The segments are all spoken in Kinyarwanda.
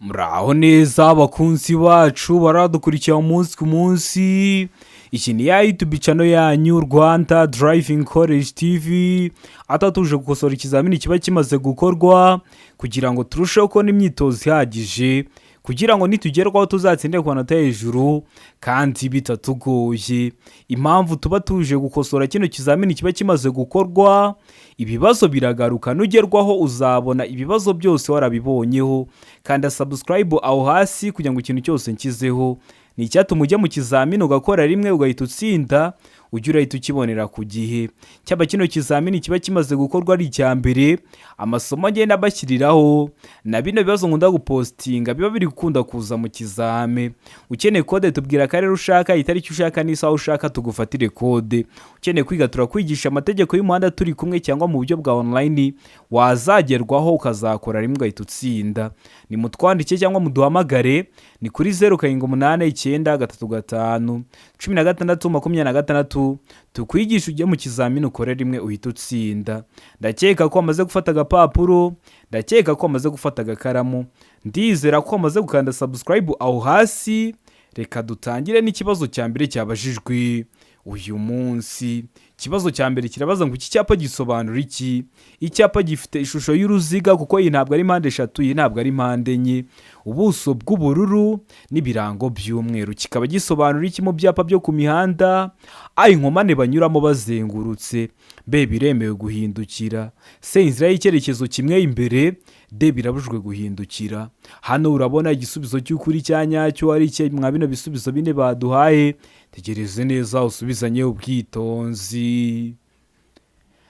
Muraho neza abakunzi bacu baradukurikira umunsi ku munsi. Iki ni ya YouTube channel yanyu Rwanda Driving College TV, aho tuje gukosora ikizamini kiba kimaze gukorwa kugira ngo turusheho kubona imyitozo ihagije, kugira ngo nitugerwaho tuzatsinde ku manota hejuru kandi bitatugoye. Impamvu tuba tuje gukosora kino kizamini kiba kimaze gukorwa, ibibazo biragaruka. Nugerwaho uzabona ibibazo byose warabibonyeho. Kanda subscribe aho hasi kugira ngo ikintu cyose nshyizeho ni icyatuma ujya mu kizamini ugakora rimwe ugahita utsinda, ujye urahita ukibonera ku gihe. Cyaba kino kizamini kiba kimaze gukorwa ari icya mbere, amasomo agenda bashyiriraho na bino bibazo nkunda gupostinga biba biri gukunda kuza mu kizame. Ukeneye kode, tubwira akarere ushaka, itariki ushaka n'isaha ushaka, tugufatire kode. Ukeneye kwiga, turakwigisha amategeko y'umuhanda turi kumwe cyangwa mu buryo bwa online, wazagerwaho ukazakora rimwe ugahita utsinda. Ni mutwandike cyangwa muduhamagare, ni kuri 0789351626, tukwigisha ujye mu kizamini ukore rimwe uhita utsinda. Ndakeka ko wamaze gufata agapapuro, ndakeka ko wamaze gufata agakaramu, ndizera ko wamaze gukanda subscribe aho hasi. Reka dutangire n'ikibazo cya mbere cyabajijwe uyu munsi. Ikibazo cya mbere kirabaza ngo: iki cyapa gisobanura iki? Icyapa gifite ishusho y'uruziga, kuko iyi ntabwo ari mpande eshatu, iyi ntabwo ari mpande enye, ubuso bw'ubururu n'ibirango by'umweru, kikaba gisobanura iki mu byapa byo ku mihanda? A, inkomane banyuramo bazengurutse; B, biremewe guhindukira; C, inzira y'icyerekezo kimwe imbere; D, birabujijwe guhindukira. Hano urabona igisubizo cy'ukuri cya nyacyo ari icye mwa bino bisubizo bine baduhaye? Tegereze neza usubizanye ubwitonzi.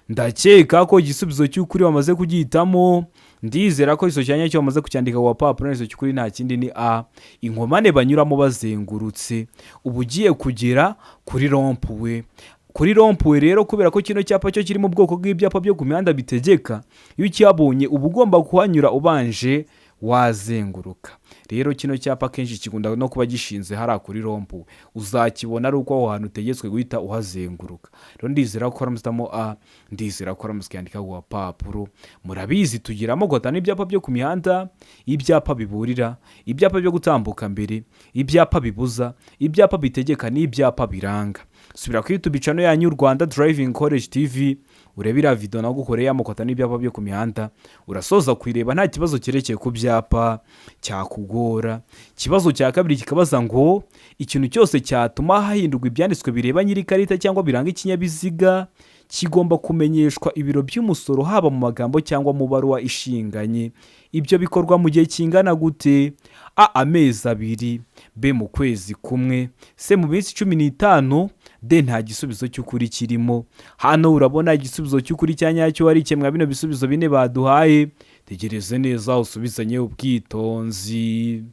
Ndakeka ko igisubizo cy'ukuri wamaze kugihitamo. Ndizera ko icyo cyanya cyo wamaze kucyandika ku gapapuro. Igisubizo cy'ukuri nta kindi, ni A, inkomane banyuramo bazengurutse. Uba ugiye kugera kuri rond-point. Kuri rond-point rero, kubera ko kino cyapa cyo kiri mu bwoko bw'ibyapa byo ku mihanda bitegeka, iyo ukihabonye uba ugomba kuhanyura ubanje wazenguruka. Rero kino cyapa akenshi kikunda no kuba gishinze hariya kuri rond-point, uzakibona ari uko aho hantu utegetswe guhita uhazenguruka. Rero ndizera ko waramutse A, ndizera ko waramutse ukiyandika ku gapapuro. Murabizi, tugira amoko atanu y'ibyapa byo ku mihanda: ibyapa biburira, ibyapa byo gutambuka mbere, ibyapa bibuza, ibyapa bitegeka n'ibyapa biranga. Subira kuri YouTube channel yanyu Rwanda Driving College TV, urebe iriya video nagukoreye amoko atanu y'ibyapa byo ku mihanda. Urasoza kuyireba nta kibazo cyerekeye ku byapa cyakugora. Ikibazo cya kabiri kikabaza ngo: ikintu cyose cyatuma hahindurwa ibyanditswe bireba nyir'ikarita cyangwa biranga ikinyabiziga kigomba kumenyeshwa ibiro by'umusoro, haba mu magambo cyangwa mu baruwa ishinganye. Ibyo bikorwa mu gihe kingana gute? A, amezi 2; B, mu kwezi kumwe; C, mu minsi 15; D, nta gisubizo cy'ukuri kirimo. Hano urabona igisubizo cy'ukuri cya nyacyo ari mwa bino bisubizo bine baduhaye? Tegereze neza usubizanye ubwitonzi.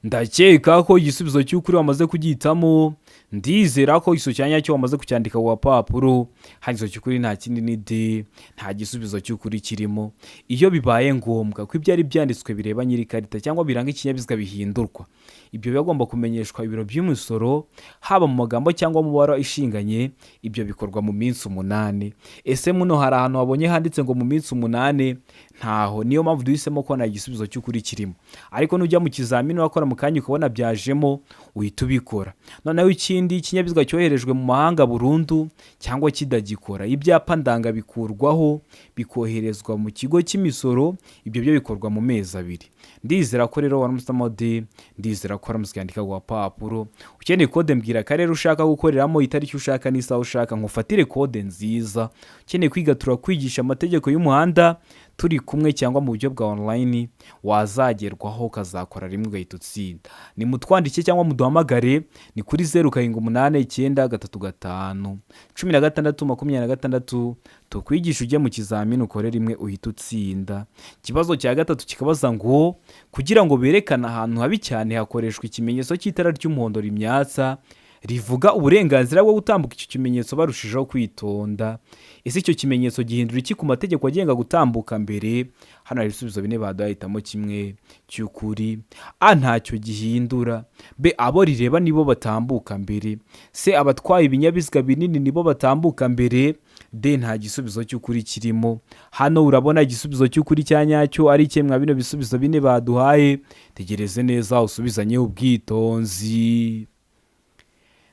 Ndakeka ko igisubizo cy'ukuri wamaze kugihitamo. Ndizera ko igisubizo cya nyacyo wamaze kucyandika ku gapapuro. Hano igisubizo cy'ukuri nta kindi, ni D, nta gisubizo cy'ukuri kirimo. Iyo bibaye ngombwa ko ibyari byanditswe bireba nyir'ikarita cyangwa biranga ikinyabiziga bihindurwa, ibyo biba bigomba kumenyeshwa ibiro by'imisoro, haba mu magambo cyangwa mu baruwa ishinganye. Ibyo bikorwa mu minsi 8. Ese muno hari ahantu wabonye handitse ngo mu minsi 8? Ntaho. Niyo mpamvu duhisemo ko nta gisubizo cy'ukuri kirimo. Ariko nujya mu kizamini wakora mu kanya ukabona byajemo, uhita ubikora. Noneho ikindi, ikinyabiziga cyoherejwe mu mahanga burundu cyangwa kitagikora, ibyapa ndanga bikurwaho bikoherezwa mu kigo cy'imisoro. Ibyo byo bikorwa mu mezi 2. Ndizera ko rero waramutse D, ndizera ko waramutse ukandika ku gapapuro. Ukeneye kode, mbwira akarere ushaka gukoreramo, itariki ushaka n'isaha ushaka, nkufatire kode nziza. Ukeneye kwiga, turakwigisha amategeko y'umuhanda turi kumwe cyangwa mu buryo bwa online, wazagerwaho ukazakora rimwe ugahita utsinda. Ni mutwandike cyangwa muduhamagare, ni kuri 0789351626, tukwigisha ujye mu kizamini ukore rimwe uhita utsinda. Ikibazo cya gatatu kikabaza ngo: kugira ngo berekane ahantu habi cyane hakoreshwa ikimenyetso cy'itara ry'umuhondo rimyatsa Rivuga uburenganzira bwo gutambuka icyo kimenyetso barushijeho kwitonda. Ese icyo kimenyetso gihindura iki ku mategeko agenga gutambuka mbere? Hano hari ibisubizo bine baduhaye, hitamo kimwe cy'ukuri. A, ntacyo gihindura. B, abo rireba nibo batambuka mbere. C, abatwaye ibinyabiziga binini nibo batambuka mbere. D, nta gisubizo cy'ukuri kirimo. Hano urabona igisubizo cy'ukuri cya nyacyo ari kimwe mwa bino bisubizo bine baduhaye. Tegereze neza usubizanye ubwitonzi.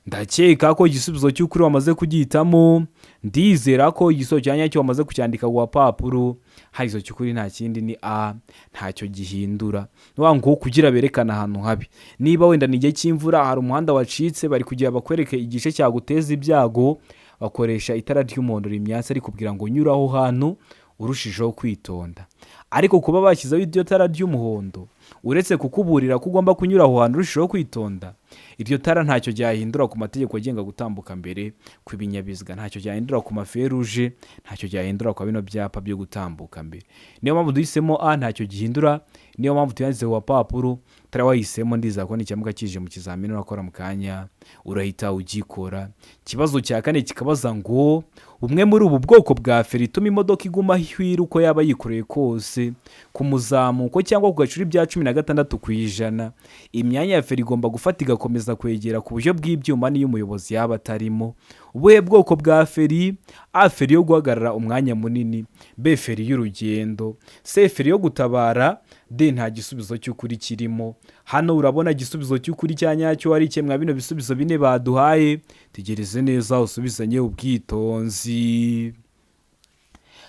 Ndakeka ko igisubizo cy'ukuri wamaze kugihitamo. Ndizera ko igisubizo cya nyacyo wamaze kucyandika ku gapapuro. Hari igisubizo cy'ukuri, nta kindi, ni A, ntacyo gihindura. Ni ukuvuga ngo kugira berekane ahantu habi, niba wenda ni igihe cy'imvura, hari umuhanda wacitse, bari kugira bakwereke igice cyaguteza ibyago, bakoresha itara ry'umuhondo rimyatse rikubwira ngo nyura aho hantu urushijeho kwitonda. Ariko kuba bashyizeho iryo tara ry'umuhondo, uretse kukuburira ko ugomba kunyura aho hantu urushijeho kwitonda, iryo tara ntacyo ryahindura ku mategeko agenga gutambuka mbere kw'ibinyabiziga, ntacyo ryahindura ku ma feux rouges, ntacyo ryahindura kwa bino byapa byo gutambuka mbere. Niyo mpamvu duhisemo A, ntacyo gihindura. Niyo mpamvu tuyanditse ku gapapuro. Utari wahisemo, ndizera ko nicyamuka kije mu kizamini urakora mu kanya urahita ugikora. Ikibazo cya kane kikabaza ngo: bumwe muri ubu bwoko bwa feri ituma imodoka iguma ihwira uko yaba yikoreye kose, ku muzamuko cyangwa ku gacuri bya 16%, imyanya ya feri igomba gufata igakomeza kwegera ku buryo bw'ibyuma n'iyo umuyobozi yaba atarimo. Ubuhe bwoko bwa feri? A, feri yo guhagarara umwanya munini. B, feri y'urugendo. C, feri yo gutabara. D, nta gisubizo cy'ukuri kirimo. Hano urabona igisubizo cy'ukuri cya nyacyo ari kimwe mwa bino bisubizo bine baduhaye. Tegereze neza usubizanye ubwitonzi.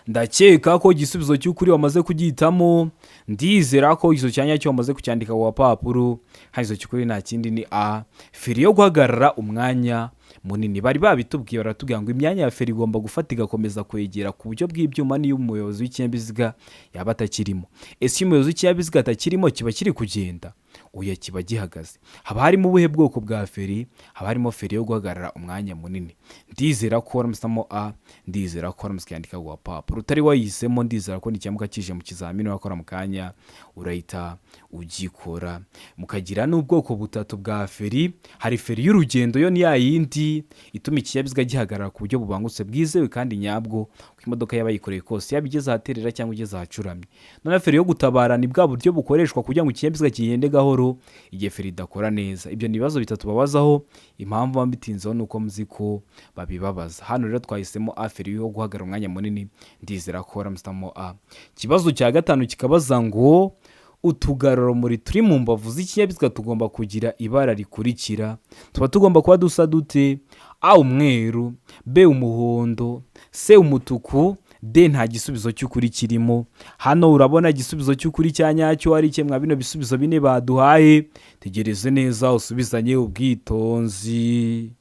Ndakeka ko igisubizo cy'ukuri wamaze kugihitamo. Ndizera ko igisubizo cya nyacyo wamaze kucyandika ku gapapuro. Hano igisubizo cy'ukuri nta kindi, ni A, feri yo guhagarara umwanya munini. Bari babitubwiye, baratubwira ngo imyanya ya feri igomba gufata igakomeza kwegera ku buryo bw'ibyuma n'iyo umuyobozi w'ikinyabiziga yaba atakirimo. Ese iyo umuyobozi w'ikinyabiziga atakirimo, kiba kiri kugenda? Oya, kiba gihagaze. Haba harimo ubuhe bwoko bwa feri? Haba harimo feri yo guhagarara umwanya munini. Ndizera ko waramusamo A, ndizera ko waramutse ukayandika ku gapapuro. Utari wayihisemo, ndizera ko nicyamuka kije mu kizamini urakora mu kanya urahita ugikora. Mukagira n'ubwoko butatu bwa feri. Hari feri y'urugendo, yo ni ya yindi ituma ikinyabiziga gihagarara ku buryo bubangutse, bwizewe kandi nyabwo, uko imodoka yaba yikoreye kose, yaba igeze ahaterera cyangwa igeze ahacuramye. Noneho feri yo gutabara ni bwa buryo bukoreshwa kugira ngo ikinyabiziga kigende gahoro igihe feri idakora neza. Ibyo ni ibibazo bitatu babazaho. Impamvu baba bitinzeho ni uko muzi ko babibabaza. Hano rero twahisemo A, feri yo guhagarara umwanya munini. Ndizera ko waramusitamo A. Ikibazo cya gatanu kikabaza ngo: utugarurarumuri turi mu mbavu z'ikinyabiziga tugomba kugira ibara rikurikira. Tuba tugomba kuba dusa dute? A, umweru. B, umuhondo. C, umutuku. D, nta gisubizo cy'ukuri kirimo. Hano urabona igisubizo cy'ukuri cya nyacyo ari kimwe mwa bino bisubizo bine baduhaye. Tegereze neza usubizanye ubwitonzi.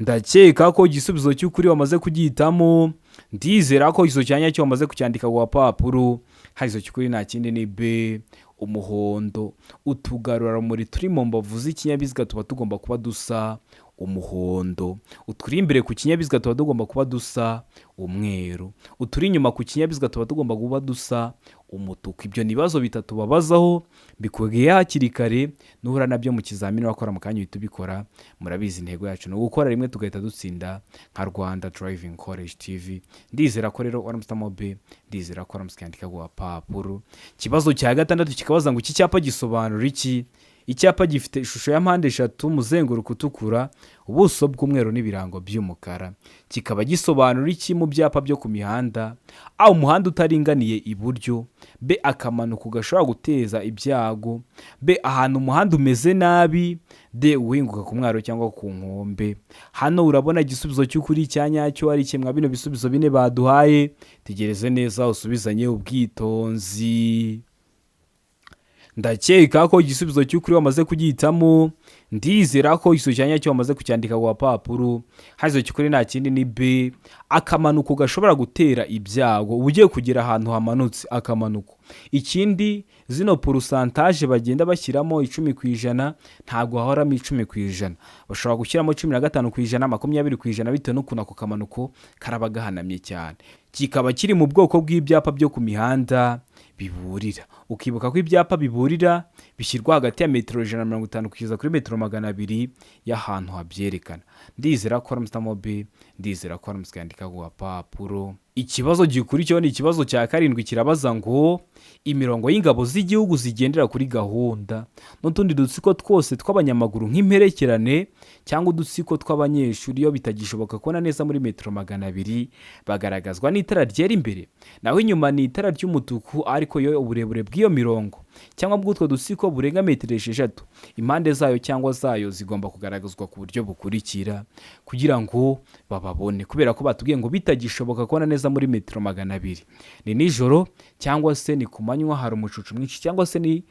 Ndakeka ko igisubizo cy'ukuri wamaze kugihitamo. Ndizera ko igisubizo cya nyacyo wamaze kucyandika ku gapapuro. Hari igisubizo cy'ukuri, nta kindi, ni B, umuhondo. Utugarurarumuri turi mu mbavu z'ikinyabiziga tuba tugomba kuba dusa umuhondo. Uturi imbere ku kinyabiziga tuba tugomba kuba dusa umweru. Uturi inyuma ku kinyabiziga tuba tugomba kuba dusa umutuku. Ibyo ni ibibazo bitatu babazaho. Bikubwiye hakiri kare, nuhura nabyo mu kizamini wakora mu kanya uhita ubikora. Murabizi, intego yacu ni ugukora rimwe tugahita dutsinda nka Rwanda Driving College TV. Ndizera ko rero waramusitamo B, ndizera ko waramutse ukandika ku gapapuro. Ikibazo cya gatandatu kikabaza ngo: iki cyapa gisobanura iki? Icyapa gifite ishusho ya mpande eshatu, umuzenguruko utukura, ubuso bw'umweru n'ibirango by'umukara, kikaba gisobanura iki mu byapa byo ku mihanda? A, umuhanda utaringaniye iburyo. B, akamanuko gashobora guteza ibyago. B, ahantu umuhanda umeze nabi. D, uhinguka ku mwaro cyangwa ku nkombe. Hano urabona igisubizo cy'ukuri cya nyacyo ari kimwe mwa bino bisubizo bine baduhaye. Tegereze neza usubizanye ubwitonzi. Ndakeka ko igisubizo cy'ukuri wamaze kugihitamo. Ndizera ko igisubizo cya nyacyo wamaze kucyandika ku gapapuro. Hano cy'ukuri nta kindi, ni B, akamanuko gashobora gutera ibyago. Uba ugiye kugera ahantu hamanutse, akamanuko. Ikindi, zino pourcentage bagenda bashyiramo 10%, ntabwo hahoramo 10%. Bashobora gushyiramo 15%, 20%, bitewe n'ukuntu ako kamanuko karaba gahanamye cyane. Kikaba kiri mu bwoko bw'ibyapa byo ku mihanda biburira. Ukibuka ko ibyapa biburira bishyirwa hagati ya metero 150 kugeza kuri metero 200 y'ahantu habyerekana. Ndizera ko waramutse B, ndizera ko waramutse yandika ku gapapuro. Ikibazo gikurikiyeho ni ikibazo cya karindwi, kirabaza ngo imirongo y'ingabo z'igihugu zigendera kuri gahunda n'utundi dutsiko twose tw'abanyamaguru nk'imperekerane cyangwa udutsiko tw'abanyeshuri, iyo bitagishoboka kubona neza muri metero 200, bagaragazwa n'itara ryera imbere, naho inyuma ni itara ry'umutuku. Ariko iyo uburebure bw'iyo mirongo cyangwa bw'utwo dutsiko burenga metero 6, impande zayo cyangwa zayo zigomba kugaragazwa ku buryo bukurikira kugira ngo bababone. Kubera ko batubwiye ngo bitagishoboka kubona neza muri metero 200, ni nijoro cyangwa se ni ku manywa hari umucucu mwinshi, cyangwa se ni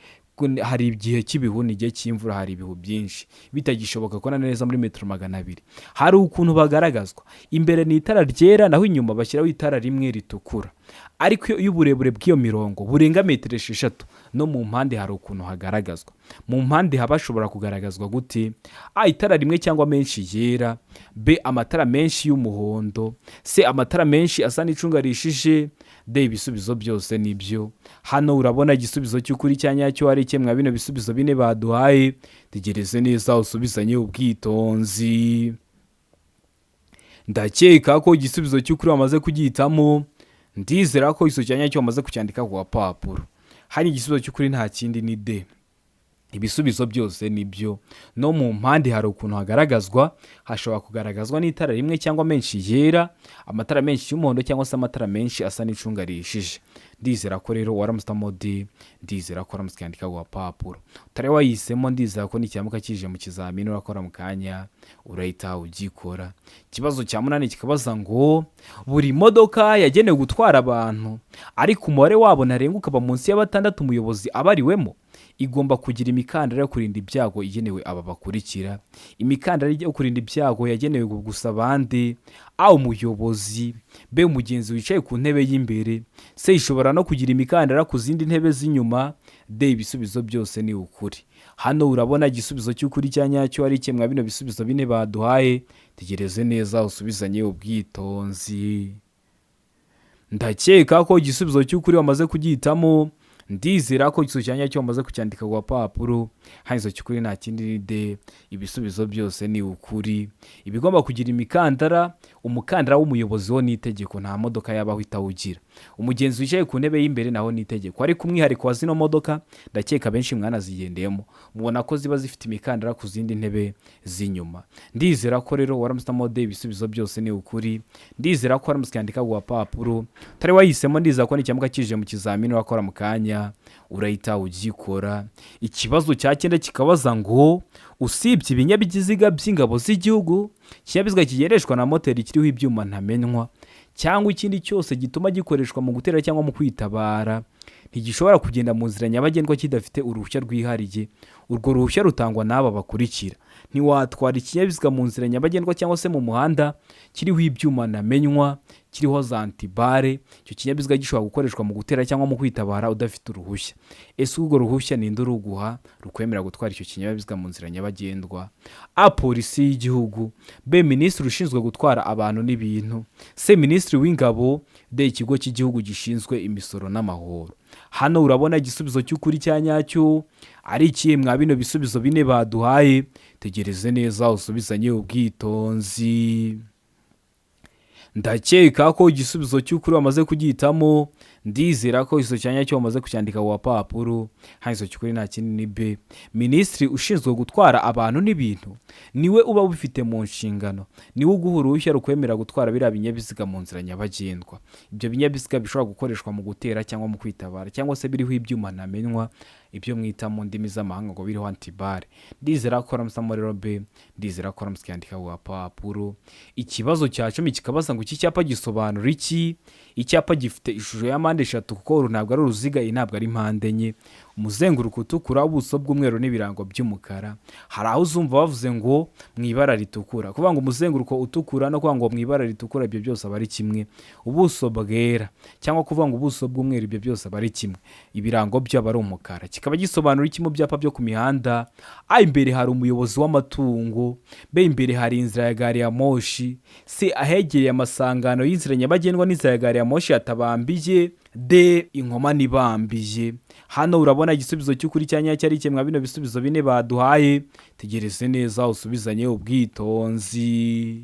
hari igihe cy'ibihu, ni igihe cy'imvura, hari ibihu byinshi, bitagishoboka kubona neza muri metero 200, hari ukuntu bagaragazwa: imbere ni itara ryera, naho inyuma bashyiraho itara rimwe ritukura. Ariko iyo uburebure bw'iyo mirongo burenga metero 6, no mu mpande hari ukuntu hagaragazwa. Mu mpande haba hashobora kugaragazwa gute? A, itara rimwe cyangwa menshi yera; B, amatara menshi y'umuhondo; C, amatara menshi asa n'icunga rishije; D, ibisubizo byose nibyo. Hano urabona igisubizo cy'ukuri cya nyacyo ari mwa bino bisubizo bine baduhaye. Tegereze neza usubizanye ubwitonzi. Ndakeka ko igisubizo cy'ukuri wamaze kugihitamo. Ndizera ko igisubizo cya nyacyo wamaze kucyandika ku gapapuro. Hano igisubizo cy'ukuri nta kindi, ni D, ibisubizo byose nibyo. No mu mpande hari ukuntu hagaragazwa: hashobora kugaragazwa n'itara rimwe cyangwa menshi yera, amatara menshi y'umuhondo, cyangwa se amatara menshi asa n'icunga rihishije. Ndizera ko rero waramusitamo D, ndizera ko waramutse ukandika ku gapapuro. Utari wayihisemo, ndizera ko nikiramuka kije mu kizamini urakora mu kanya urahita ugikora. Ikibazo cya munani kikabaza ngo buri modoka yagenewe gutwara abantu ariko umubare wabo ntarengwa ukaba munsi ya batandatu umuyobozi abariwemo, igomba kugira imikandara yo kurinda ibyago igenewe aba bakurikira. Imikandara yo kurinda ibyago yagenewe gusa abandi: A, umuyobozi; B, umugenzi wicaye ku ntebe y'imbere; C, ishobora no kugira imikandara ku zindi ntebe z'inyuma; D, ibisubizo byose ni ukuri. Hano urabona igisubizo cy'ukuri cya nyacyo ari mwa bino bisubizo bine baduhaye. Tegereze neza usubizanye ubwitonzi. Ndakeka ko igisubizo cy'ukuri wamaze kugihitamo. Ndizera ko igisubizo cya nyacyo wamaze kucyandika ku gapapuro. Hano igisubizo cy'ukuri nta kindi, ni D, ibisubizo byose ni ukuri. Ibigomba kugira imikandara: umukandara w'umuyobozi wo ni itegeko, nta modoka yabaho itawugira. Umugenzi wicaye ku ntebe y'imbere naho ni itegeko. Ariko umwihariko wa zino modoka, ndakeka benshi mwanazigendeyemo, mubona ko ziba zifite imikandara ku zindi ntebe z'inyuma. Ndizera ko rero waramusitamo D, ibisubizo byose ni ukuri. Ndizera ko waramutse ukandika ku gapapuro. Utari wayihisemo, ndizera ko nikiramuka kije mu kizamini urakora mu kanya urahita ugikora. Ikibazo cya cyenda kikabaza ngo usibye ibinyabiziga by'ingabo z'igihugu, ikinyabiziga kigendeshwa na moteri kiriho ibyuma ntamenywa cyangwa ikindi cyose gituma gikoreshwa mu gutera cyangwa mu kwitabara ntigishobora kugenda mu nzira nyabagendwa kidafite uruhushya rwihariye. Urwo ruhushya rutangwa n'aba bakurikira: ntiwatwara ikinyabiziga mu nzira nyabagendwa cyangwa se mu muhanda kiriho ibyuma ntamenywa, kiriho za anti-balles, icyo kinyabiziga gishobora gukoreshwa mu gutera cyangwa mu kwitabara, udafite uruhushya. Ese urwo ruhushya ninde uruguha rukwemerera gutwara icyo kinyabiziga mu nzira nyabagendwa? A, polisi y'igihugu; B, minisitiri ushinzwe gutwara abantu n'ibintu; C, minisitiri w'ingabo; D, ikigo cy'igihugu gishinzwe imisoro n'amahoro. Hano urabona igisubizo cy'ukuri cya nyacyo ari ikihe mwa bino bisubizo bine baduhaye? Tegereze neza usubizanye ubwitonzi. Ndakeka ko igisubizo cy'ukuri wamaze kugihitamo. Ndizera ko igisubizo cya nyacyo wamaze kucyandika ku gapapuro. Hano igisubizo cy'ukuri nta kindi, ni B, minisitiri ushinzwe gutwara abantu n'ibintu niwe uba ubifite mu nshingano, niwe uguha uruhushya rukwemerera gutwara biriya binyabiziga mu nzira nyabagendwa. Ibyo binyabiziga bishobora gukoreshwa mu gutera cyangwa mu kwitabara, cyangwa se biriho ibyuma ntamenywa, ibyo mwita mu ndimi z'amahanga ngo biriho anti-balles. Ndizera ko waramusamo rero B, ndizera ko waramutse ukiyandika ku gapapuro. Ikibazo cya 10 kikabaza ngo iki cyapa gisobanura iki? Icyapa gifite ishusho ya mpande eshatu, kuko uru ntabwo ari uruziga, iyi ntabwo ari mpande enye, umuzenguruko utukura, ubuso bw'umweru n'ibirango by'umukara. Hari aho uzumva bavuze ngo mu ibara ritukura. Kuvuga ngo umuzenguruko utukura no kuvuga ngo mu ibara ritukura, ibyo byose aba ari kimwe. Ubuso bwera cyangwa kuvuga ngo ubuso bw'umweru, ibyo byose aba ari kimwe. Ibirango byo aba ari umukara. Kikaba gisobanura iki mu byapa byo ku mihanda? A, imbere hari umuyobozi w'amatungo; B, imbere hari inzira ya gari ya moshi; C, ahegereye amasangano y'inzira nyabagendwa n'inzira ya gari ya moshi hatabambiye; D, inkomane ibambiye. Hano urabona igisubizo cy'ukuri cya nyacyo ari kimwe bino bisubizo bine baduhaye. Tegereze neza usubizanye ubwitonzi.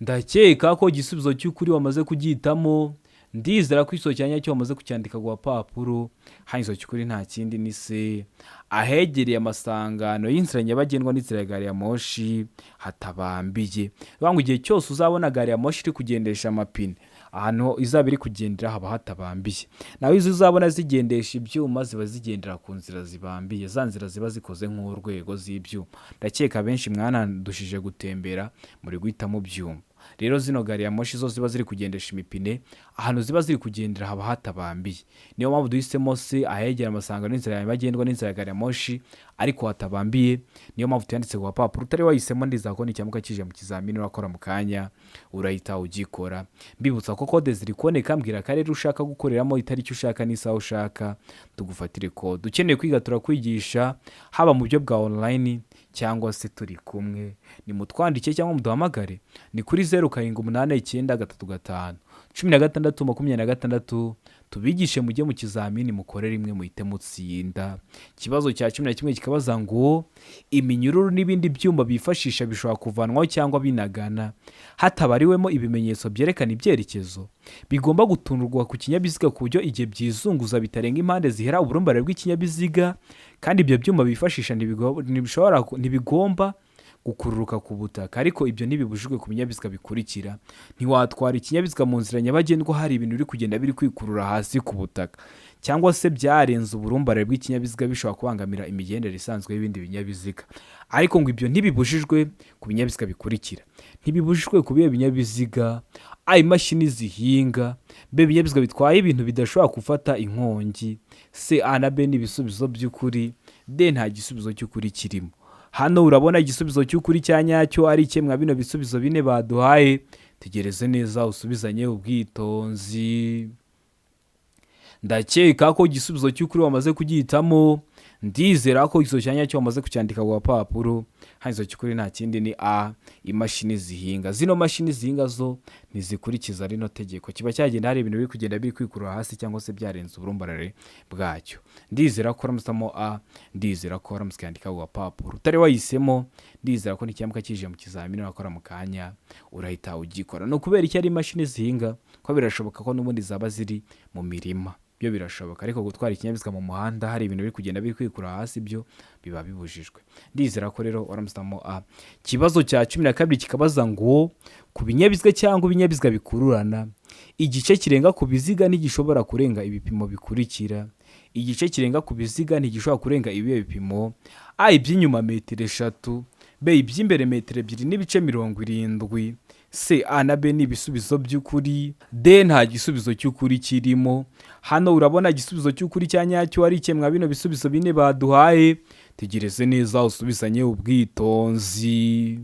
Ndakeka ko igisubizo cy'ukuri wamaze kugihitamo. Ndizera ko igisubizo cya nyacyo wamaze kucyandika ku gapapuro. Hano igisubizo cy'ukuri nta kindi ni C, ahegereye amasangano y'inzira nyabagendwa n'inzira ya gari ya moshi hatabambiye. Bivuga ngo igihe cyose uzabona gari ya moshi iri kugendesha amapine, ahantu izaba iri kugendera haba hatabambiye. Naho izo uzabona zigendesha ibyuma ziba zigendera ku nzira zibambiye, za nzira ziba zikoze nk'urwego z'ibyuma. Ndakeka benshi mwanandushije gutembera, muri guhita mubyumva. Rero zino gari ya moshi zo ziba ziri kugendesha imipine, ahantu ziba ziri kugendera haba hatabambiye. Niyo mpamvu duhisemo C, ahegera amasangano y'inzira nyabagendwa n'inzira ya gari ya moshi ariko hatabambiye. Niyo mpamvu tuyanditse ku gapapuro. Utari wahisemo, ndizera ko nicyamuka kije mu kizamini urakora mu kanya urahita ugikora. Mbibutsa ko kode ziri kuboneka. Mbwira akarere ushaka gukoreramo, itariki ushaka n'isaha ushaka, tugufatire kode. Ukeneye kwiga turakwigisha, haba mu buryo bwa online cyangwa se turi kumwe. Nimutwandike cyangwa muduhamagare, ni kuri 0789351626, tubigishe mujye mu kizamini mukore rimwe muhite mutsinda. Ikibazo cya 11 kikabaza ngo iminyururu n'ibindi byuma bifashisha bishobora kuvanwaho cyangwa binagana hatabariwemo ibimenyetso byerekana ibyerekezo, bigomba gutundurwa ku kinyabiziga ku buryo igihe byizunguza bitarenga impande zihera uburumbare bw'ikinyabiziga, kandi ibyo byuma bifashisha ntibigomba gukururuka ku butaka, ariko ibyo ntibibujijwe ku binyabiziga bikurikira. Ntiwatwara ikinyabiziga mu nzira nyabagendwa hari ibintu biri kugenda biri kwikurura hasi ku butaka cyangwa se byarenze uburumbare bw'ikinyabiziga, bishobora kubangamira imigendere isanzwe y'ibindi binyabiziga. Ariko ngo ibyo ntibibujijwe ku binyabiziga bikurikira. Ntibibujijwe ku bihe binyabiziga? A, imashini zihinga; B, ibinyabiziga bitwaye ibintu bidashobora gufata inkongi; C, A na B ni ibisubizo by'ukuri; D, nta gisubizo cy'ukuri kirimo. Hano urabona igisubizo cy'ukuri cya nyacyo ari ikemwa bino bisubizo bine baduhaye. Tegereze neza usubizanye ubwitonzi. Ndakeka ko igisubizo cy'ukuri wamaze kugihitamo. Ndizera ko igisubizo cya nyacyo wamaze kucyandika ku gapapuro. Hano igisubizo cy'ukuri nta kindi ni A, imashini zihinga. Zino mashini zihinga zo ntizikurikiza rino tegeko, kiba cyagenda hari ibintu biri kugenda biri kwikurura hasi cyangwa se byarenze uburumbarare bwacyo. Ndizera ko uramusamo A, ndizera ko waramutse ukayandika ku gapapuro. Utari wahisemo, ndizera ko nicyamuka kije mu kizamini wakora mu kanya urahita ugikora. Ni ukubera icyo ari imashini zihinga? Ko birashoboka ko n'ubundi zaba ziri mu mirima, byo birashoboka, ariko gutwara ikinyabiziga mu muhanda hari ibintu biri kugenda biri kwikura hasi byo biba bibujijwe. Ndizera ko rero waramusamo A. Ikibazo cya 12 kikabaza ngo ku binyabiziga cyangwa ibinyabiziga bikururana, igice kirenga ku biziga ntigishobora kurenga ibipimo bikurikira. Igice kirenga ku biziga ntigishobora kurenga ibihe bipimo? A, iby'inyuma metero 3; B, iby'imbere metero 2.70; C, A na B ni ibisubizo by'ukuri; D, nta gisubizo cy'ukuri kirimo. Hano urabona igisubizo cy'ukuri cya nyacyo ari ikemwa bino bisubizo bine baduhaye. Tegereze neza usubizanye ubwitonzi.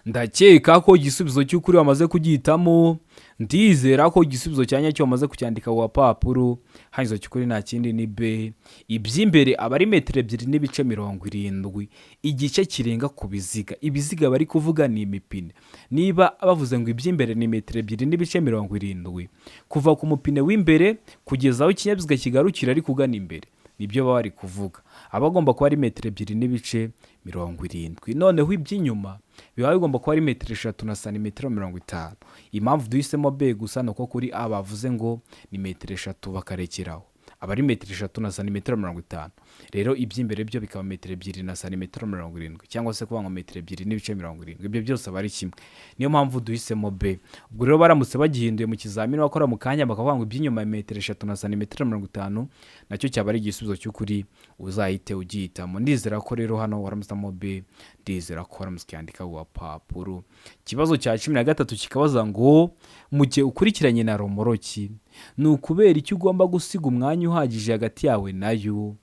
Ndakeka ko igisubizo cy'ukuri wamaze kugihitamo. Ndizera ko igisubizo cya nyacyo wamaze kucyandika ku gapapuro. Hano igisubizo cy'ukuri nta kindi ni B, iby'imbere aba ari metero 2.70. Igice kirenga ku biziga, ibiziga bari kuvuga ni imipine. Niba bavuze ngo iby'imbere ni metero 2.70, kuva ku mupine w'imbere kugeza aho ikinyabiziga kigarukira ari kugana imbere, nibyo baba bari kuvuga, aba agomba kuba ari metero 2.70. Noneho iby'inyuma biba bigomba kuba ari metero 3 na santimetero 50. Impamvu duhisemo B gusa ni uko kuri A bavuze ngo ni metero 3 bakarekeraho, aba ari metero 3 na santimetero 50. Rero iby'imbere byo bikaba metero 2 na santimetero 70, cyangwa se kuvuga ngo metero 2.70, ibyo byose aba ari kimwe. Niyo mpamvu duhisemo B. Ubwo rero baramutse bagihinduye mu kizamini bakora mu kanya, bakavuga ngo iby'inyuma metero 3 na santimetero 50, nacyo cyaba ari igisubizo cy'ukuri, uzahite ugihitamo. Ndizera ko rero hano waramusamo B, ndizera ko waramutse ukiyandika ku gapapuro. Ikibazo cya 13 kikabaza ngo mu gihe ukurikiranye na romoroki, ni ukubera icyo ugomba gusiga umwanya uhagije hagati yawe nayo?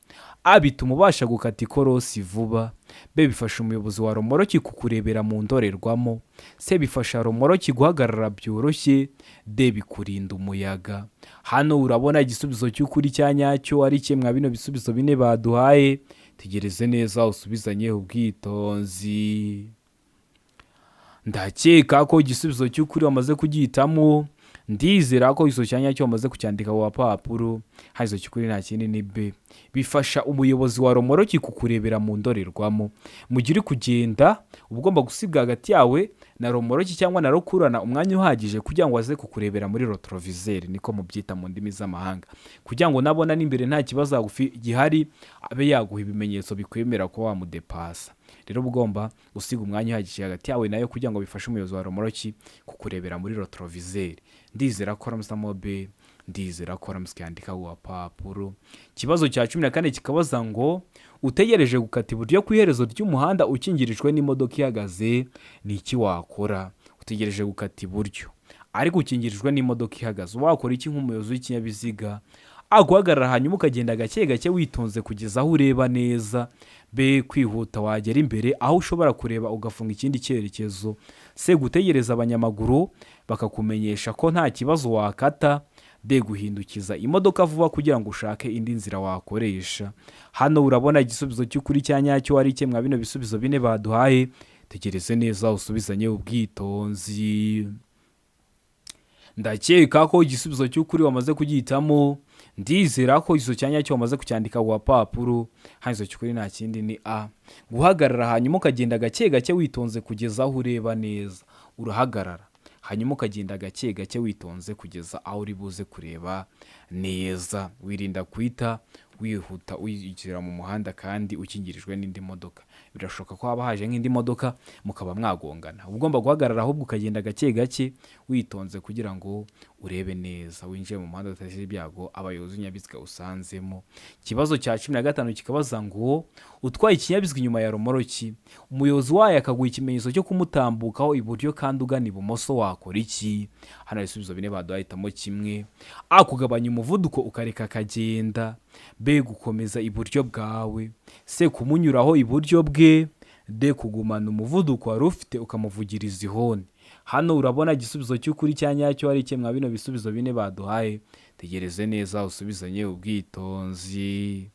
A, bituma ubasha gukata ikorosi vuba; B, bifasha umuyobozi wa romoroki kukurebera mu ndorerwamo; C, bifasha romoroki guhagarara byoroshye; D, bikurinda umuyaga. Hano urabona igisubizo cy'ukuri cya nyacyo ari kimwe bino bisubizo bine baduhaye. Tegereze neza usubizanye ubwitonzi. Ndakeka ko igisubizo cy'ukuri wamaze kugihitamo. Ndizera ko igisubizo cya nyacyo wamaze kucyandika ku gapapuro. Hano cy'ukuri nta kindi, ni B. Bifasha umuyobozi wa romoroki kukurebera mu ndorerwamo mu gihe uri kugenda. Uba ugomba gusiga hagati yawe na romoroki cyangwa na rukururana umwanya uhagije kugira ngo aze kukurebera muri rétroviseur, niko mubyita mu ndimi z'amahanga, kugira ngo nabona n'imbere nta kibazo gihari, abe yaguha ibimenyetso bikwemera kuba wamudepasa. Rero uba ugomba gusiga umwanya uhagije hagati yawe nayo kugira ngo bifashe umuyobozi wa romoroki kukurebera muri rétroviseur. Ndizera ko ramusamo B, ndizera ko ramusi yandika ku gapapuro. Ikibazo cya 14 kikabaza ngo: utegereje gukata iburyo ku iherezo ry'umuhanda ukingirijwe n'imodoka ihagaze, ni iki wakora? Utegereje gukata iburyo ariko ukingirijwe n'imodoka ihagaze, wakora iki nk'umuyobozi w'ikinyabiziga? A, guhagarara hanyuma ukagenda gake gake witonze kugeza aho ureba neza. B, kwihuta wagera imbere aho ushobora kureba ugafunga ikindi cyerekezo. C, gutegereza abanyamaguru bakakumenyesha ko nta kibazo wakata. D, guhindukiza imodoka vuba kugira ngo ushake indi nzira wakoresha. Hano urabona igisubizo cy'ukuri cya nyacyo ari mwa bino bisubizo bine baduhaye. Tegereze neza usubizanye ubwitonzi. Ndakeka ko igisubizo cy'ukuri wamaze kugihitamo. Ndizera ko igisubizo cya nyacyo wamaze kucyandika ku gapapuro. Hano igisubizo cy'ukuri nta kindi, ni A, guhagarara hanyuma ukagenda gake gake witonze kugeza aho ureba neza. Urahagarara hanyuma ukagenda gake gake witonze kugeza aho uri buze kureba neza, wirinda guhita wihuta winjira mu muhanda kandi ukingirijwe n'indi modoka. Birashoboka ko haba haje nk'indi modoka mukaba mwagongana. Uba ugomba guhagarara ahubwo ukagenda gake gake witonze kugira ngo urebe neza, winjiye mu muhanda udateza ibyago abayobozi b'ibinyabiziga usanzemo. Ikibazo cya 15 kikabaza ngo: utwaye ikinyabiziga inyuma ya romoroki, umuyobozi wayo akaguha ikimenyetso cyo kumutambukaho iburyo kandi ugana ibumoso, wakora iki? Hano ibisubizo bine baduhaye, hitamo kimwe. A, kugabanya umuvuduko ukareka akagenda. B, gukomeza iburyo bwawe. C, kumunyuraho iburyo bwe. D, kugumana umuvuduko wari ufite ukamuvugiriza ihoni. Hano urabona igisubizo cy'ukuri cya nyacyo ari mwa bino bisubizo bine baduhaye. Tegereze neza usubizanye ubwitonzi.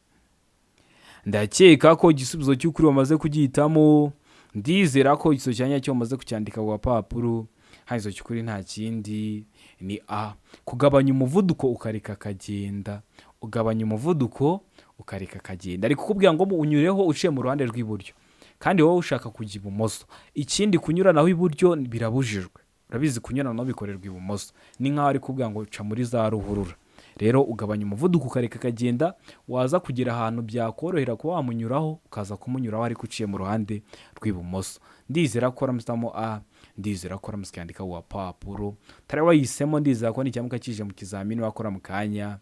Ndakeka ko igisubizo cy'ukuri wamaze kugihitamo. Ndizera ko igisubizo cya nyacyo wamaze kucyandika ku gapapuro. Hano igisubizo cy'ukuri nta kindi, ni A, kugabanya umuvuduko ukareka akagenda. Ugabanya umuvuduko ukareka akagenda. Ari kukubwira ngo unyureho uciye mu ruhande rw'iburyo kandi wowe ushaka kujya ibumoso. Ikindi, kunyuranaho iburyo birabujijwe, urabizi, kunyuranaho bikorerwa ibumoso. Ni nk'aho ari kubwira ngo ca muri za ruhurura. Rero ugabanya umuvuduko ukareka akagenda, waza kugera ahantu byakorohera kuba wamunyuraho, ukaza kumunyuraho ariko uciye mu ruhande rw'ibumoso. Ndizera ko ramusitamo A, ndizera ko ramusi yandika wa papuro utari wayihisemo. Ndizera ko nicyamuka kije mu kizamini wakora mu kanya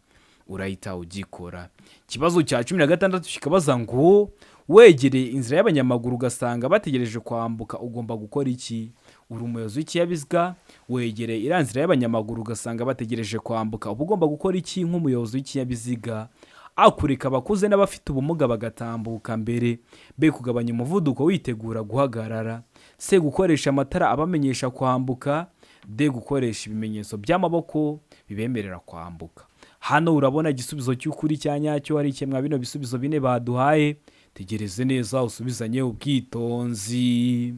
urahita ugikora. Ikibazo cya 16 kikabaza ngo: wegereye inzira y'abanyamaguru ugasanga bategereje kwambuka, ugomba gukora iki? Uri umuyobozi w'ikinyabiziga, wegereye iriya nzira y'abanyamaguru ugasanga bategereje kwambuka, uba ugomba gukora iki nk'umuyobozi w'ikinyabiziga? A, kureka abakuze n'abafite ubumuga bagatambuka mbere. B, kugabanya umuvuduko witegura guhagarara. C, gukoresha amatara abamenyesha kwambuka. D, gukoresha ibimenyetso by'amaboko bibemerera kwambuka. Hano urabona igisubizo cy'ukuri cya nyacyo ari mwa bino bisubizo bine baduhaye. Tegereze neza usubizanye ubwitonzi.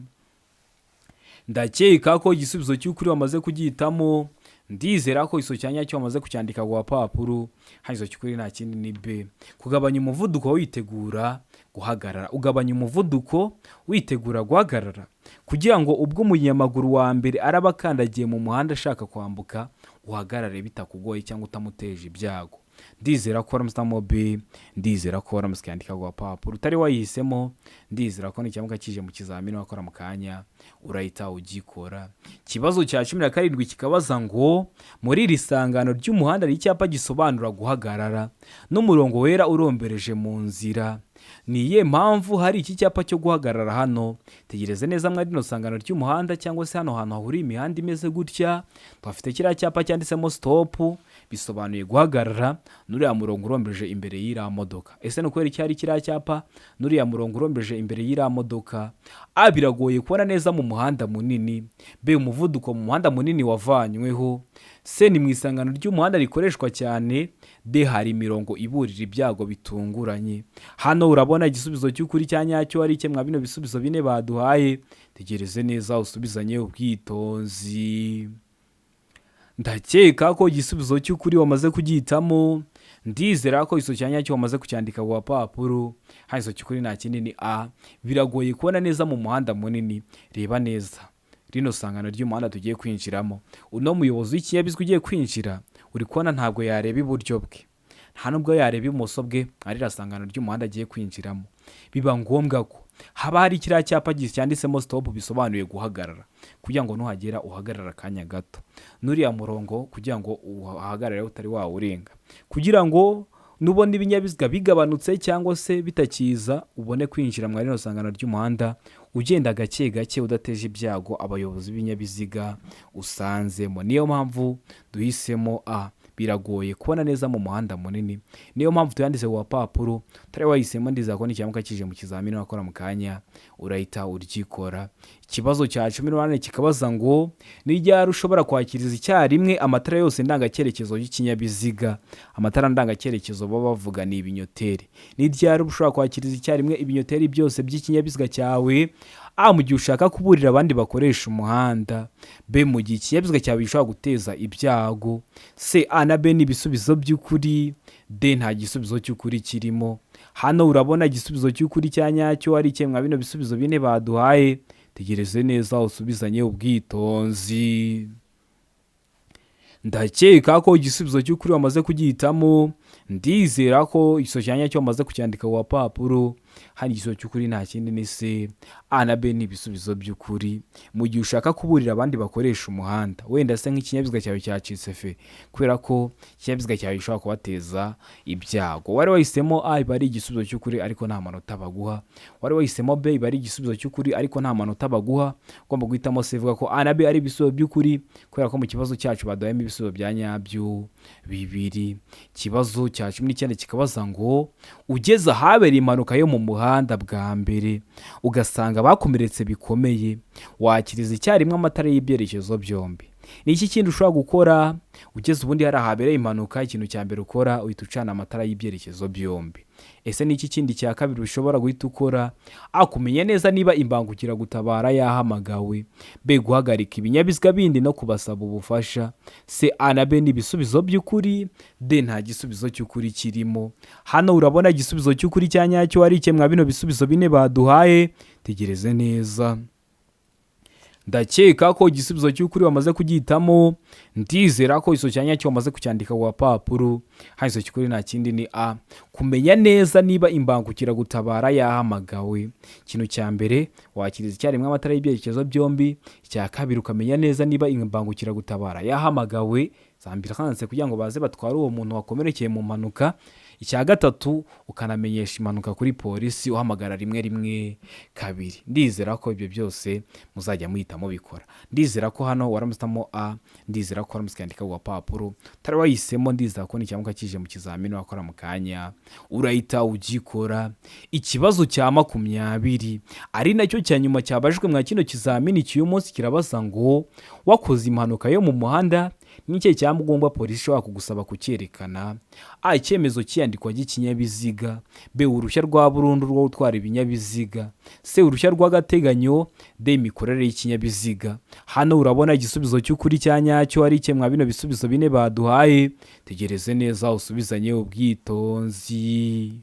Ndakeka ko igisubizo cy'ukuri wamaze kugihitamo. Ndizera ko igisubizo cya nyacyo wamaze kucyandika ku gapapuro. Hano igisubizo cy'ukuri nta kindi, ni B, kugabanya umuvuduko witegura guhagarara. Ugabanya umuvuduko witegura guhagarara kugira ngo ubwo umunyamaguru wa mbere araba akandagiye mu muhanda ashaka kwambuka, uhagarare bitakugoye cyangwa utamuteje ibyago. Ndizera ko waramusitamo B, ndizera ko waramusi yandika ku gapapuro utari wayihisemo. Ndizera ko nicyamuka kije mu kizamini wakora mu kanya urahita ugikora. Ikibazo cya 17 kikabaza ngo: muri iri sangano ry'umuhanda hari icyapa gisobanura guhagarara n'umurongo wera urombereje mu nzira, ni iyihe mpamvu hari iki cyapa cyo guhagarara hano? Tegereze neza, muri rino sangano ry'umuhanda cyangwa se hano hantu hahuriye imihanda imeze gutya, tuhafite kiriya cyapa cyanditsemo stop, bisobanuye guhagarara, n'uriya murongo urombereje imbere y'iriya modoka. Ese ni ukubera iki hari kiriya cyapa n'uriya murongo urombereje imbere y'iriya modoka? A, biragoye kubona neza mu muhanda munini. B, umuvuduko mu muhanda munini wavanyweho. C, ni mu isangano ry'umuhanda rikoreshwa cyane. D, hari imirongo iburira ibyago bitunguranye. Hano urabona igisubizo cy'ukuri cya nyacyo ari mwa bino bisubizo bine baduhaye. Tegereze neza usubizanye ubwitonzi. Ndakeka ko igisubizo cy'ukuri wamaze kugihitamo. Ndizera ko igisubizo cya nyacyo wamaze kucyandika ku gapapuro. Hano igisubizo cy'ukuri nta kindi, ni A. Biragoye kubona neza mu muhanda munini. Reba neza rino sangano ry'umuhanda tugiye kwinjiramo. Uno muyobozi w'ikinyabiziga ugiye kwinjira, uri kubona ntabwo yareba iburyo bwe, nta nubwo yareba ibumoso bwe, ari ririya sangano ry'umuhanda agiye kwinjiramo. Biba ngombwa ko haba hari kiriya cyapa cyanditsemo "stop", bisobanuye guhagarara, kugira ngo nuhagera uhagarare akanya gato, n'uriya murongo kugira ngo uhagarare utari wawurenga, kugira ngo nubona ibinyabiziga bigabanutse cyangwa se bitakiza, ubone kwinjira muri rino sangano ry'umuhanda ugenda gake gake, udateje ibyago abayobozi b'ibinyabiziga usanzemo. Niyo mpamvu duhisemo A. Biragoye kubona neza mu muhanda munini, niyo mpamvu tuyanditse ku gapapuro. Utari wahisemo, ndizera ko nikiramuka kije mu kizamini wakora mu kanya urahita uryikora. Ikibazo cya 18 kikabaza ngo: ni ryari ushobora kwakiriza icyarimwe amatara yose ndangacyerekezo y'ikinyabiziga? Amatara ndangacyerekezo baba bavuga ni ibinyoteri. Ni ryari ushobora kwakiriza icyarimwe ibinyoteri byose by'ikinyabiziga cyawe? A, mu gihe ushaka kuburira abandi bakoresha umuhanda. B, mu gihe ikinyabiziga cyawe gishobora guteza ibyago. C, A na B ni ibisubizo by'ukuri. D, nta gisubizo cy'ukuri kirimo. Hano urabona igisubizo cy'ukuri cya nyacyo ari mwa bino bisubizo bine baduhaye. Tegereze neza usubizanye ubwitonzi. Ndakeka ko igisubizo cy'ukuri wamaze kugihitamo. Ndizera ko igisubizo cya nyacyo wamaze kucyandika ku gapapuro. Hano igisubizo cy'ukuri nta kindi, ni C. A na B ni ibisubizo by'ukuri. Mu gihe ushaka kuburira abandi bakoresha umuhanda, wenda se nk'ikinyabiziga cyawe cyacitse feri, kubera ko ikinyabiziga cyawe gishobora kubateza ibyago. Wari wahisemo A, iba ari igisubizo cy'ukuri, ariko nta manota baguha. Wari wahisemo B, iba ari igisubizo cy'ukuri, ariko nta manota baguha. Ugomba guhitamo C. Ivuga ko A na B ari ibisubizo by'ukuri, kubera ko mu kibazo cyacu baduhayemo ibisubizo bya nyabyo bibiri. Ikibazo cya 19 kikabaza ngo: ugeze ahabereye impanuka yo mu muhanda bwa mbere, ugasanga bakomeretse bikomeye, wakiriza icyarimwe amatara y'ibyerekezo byombi. Ni iki kindi ushobora gukora ugeze ubundi hari ahabereye impanuka? Ikintu cya mbere ukora, uhita ucana amatara y'ibyerekezo byombi. Ese ni iki kindi cya kabiri ushobora guhita ukora? A, kumenya neza niba imbangukiragutabara yahamagawe. B, guhagarika ibinyabiziga bindi no kubasaba ubufasha. C, A na B ni ibisubizo by'ukuri. D, nta gisubizo cy'ukuri kirimo. Hano urabona igisubizo cy'ukuri cya nyacyo ari mwa bino bisubizo bine baduhaye. Tegereze neza. Ndakeka ko igisubizo cy'ukuri wamaze kugihitamo. Ndizera ko igisubizo cya nyacyo wamaze kucyandika ku gapapuro. Hano igisubizo cy'ukuri nta kindi, ni A, kumenya neza niba imbangukiragutabara yahamagawe. Ikintu cya mbere, wakiriza icyarimwe amatara y'ibyerekezo byombi. Icya kabiri, ukamenya neza niba imbangukiragutabara yahamagawe, za ambulance, kugira ngo baze batware uwo muntu wakomerekeye mu mpanuka. Icya gatatu, ukanamenyesha impanuka kuri polisi uhamagara 112. Ndizera ko ibyo byose muzajya muhita mubikora. Ndizera ko hano waramusitamo A. Ndizera ko waramutse ukandika ku gapapuro. Utari wahisemo, ndizera ko nikiramuka kije mu kizamini wakora mu kanya urahita ugikora. Ikibazo cya 20, ari nacyo cya nyuma cyabajijwe mwa kino kizamini cy'uyu munsi, kirabaza ngo: wakoze impanuka yo mu muhanda, ni ikihe cyangombwa polisi ishobora kugusaba kucyerekana? A, icyemezo cy'iyandikwa ry'ikinyabiziga. B, uruhushya rwa burundu rwo gutwara ibinyabiziga. C, uruhushya rw'agateganyo. D, imikorere y'ikinyabiziga. Hano urabona igisubizo cy'ukuri cya nyacyo ari mwa bino bisubizo bine baduhaye. Tegereze neza usubizanye ubwitonzi.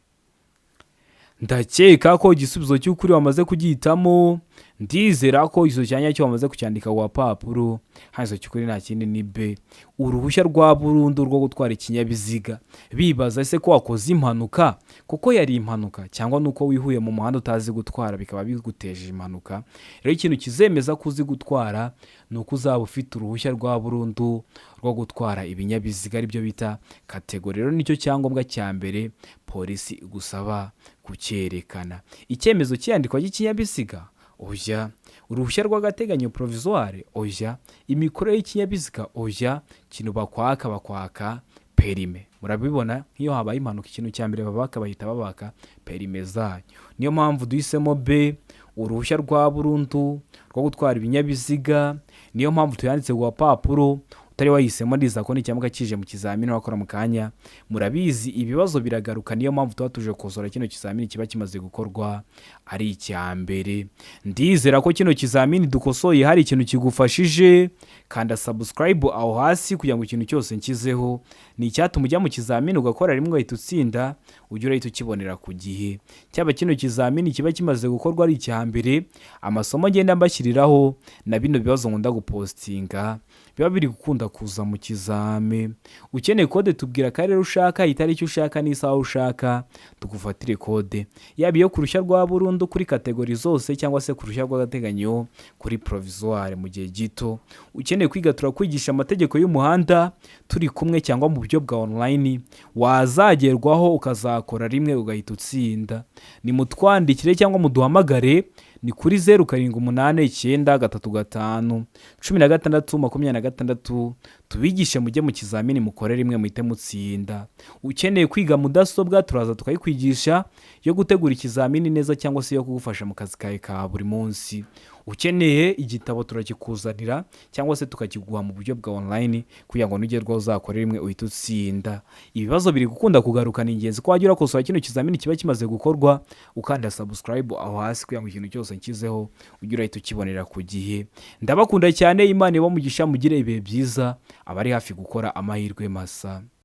Ndakeka ko igisubizo cy'ukuri wamaze kugihitamo. Ndizera ko igisubizo cya nyacyo wamaze kucyandika ku gapapuro. Hano igisubizo cy'ukuri nta kindi, ni B, uruhushya rwa burundu rwo gutwara ikinyabiziga. Bibaza ese ko wakoze impanuka kuko yari impanuka, cyangwa nuko wihuye mu muhanda utazi gutwara bikaba biguteje impanuka? Rero ikintu kizemeza ko uzi gutwara ni uko uzaba ufite uruhushya rwa burundu rwo gutwara ibinyabiziga, aribyo bita catégorie. Rero nicyo cyangombwa cya mbere polisi igusaba kucyerekana. Icyemezo cy'iyandikwa ry'ikinyabiziga, oya. Uruhushya rw'agateganyo, provisoire, oya. Imikorere y'ikinyabiziga, oya. Ikintu bakwaka, bakwaka permis. Murabibona, nk'iyo habaye impanuka, ikintu cya mbere babaka, bahita babaka permis zanyu. Niyo mpamvu duhisemo B, uruhushya rwa burundu rwo gutwara ibinyabiziga. Uruhushya rwa burundu rwo gutwara ibinyabiziga, niyo mpamvu tuyanditse ku gapapuro. Utari wahisemo, ndiza ko nicyamuka kije mu kizamini wakora mu kanya. Murabizi, ibibazo biragaruka, niyo mpamvu tuba tuje gukosora kino kizamini kiba kimaze gukorwa ari icya mbere. Ndizera ko kino kizamini dukosoye hari ikintu kigufashije. Kanda subscribe aho hasi kugira ngo ikintu cyose nshyizeho ni icyatuma ujya mu kizamini ugakora rimwe ugahita utsinda, ujye urahita ukibonera ku gihe. Cyaba kino kizamini kiba kimaze gukorwa ari icya mbere, amasomo ngenda mbashyiriraho na bino bibazo nkunda gupostinga biba biri gukunda kuza mu kizame. Ukeneye kode, tubwira akarere ushaka, itariki ushaka n'isaha ushaka, tugufatire kode, yaba iyo ku ruhushya rwa burundu kuri category zose cyangwa se ku ruhushya rw'agateganyo kuri provisoire mu gihe gito. Ukeneye kwiga, turakwigisha amategeko y'umuhanda turi kumwe cyangwa mu buryo bwa online, wazagerwaho ukazakora rimwe ugahita utsinda. Nimutwandikire cyangwa muduhamagare, ni kuri 0789351626, tubigishe mujye mu kizamini mukore rimwe muhite mutsinda. Ukeneye kwiga mudasobwa, turaza tukayikwigisha, yo gutegura ikizamini neza cyangwa se yo kugufasha mu kazi kawe ka buri munsi. Ukeneye igitabo, turakikuzanira cyangwa se tukakiguha mu buryo bwa online kugira ngo nugerwaho uzakore rimwe uhite utsinda. Ibibazo biri gukunda kugaruka, ni ingenzi ko wajya urakosora kino kizamini kiba kimaze gukorwa, ukanda subscribe aho hasi kugira ngo ikintu cyose nshyizeho ujye urahita ukibonera ku gihe. Ndabakunda cyane, Imana ibamugisha, mugire ibihe byiza, abari hafi gukora amahirwe masa.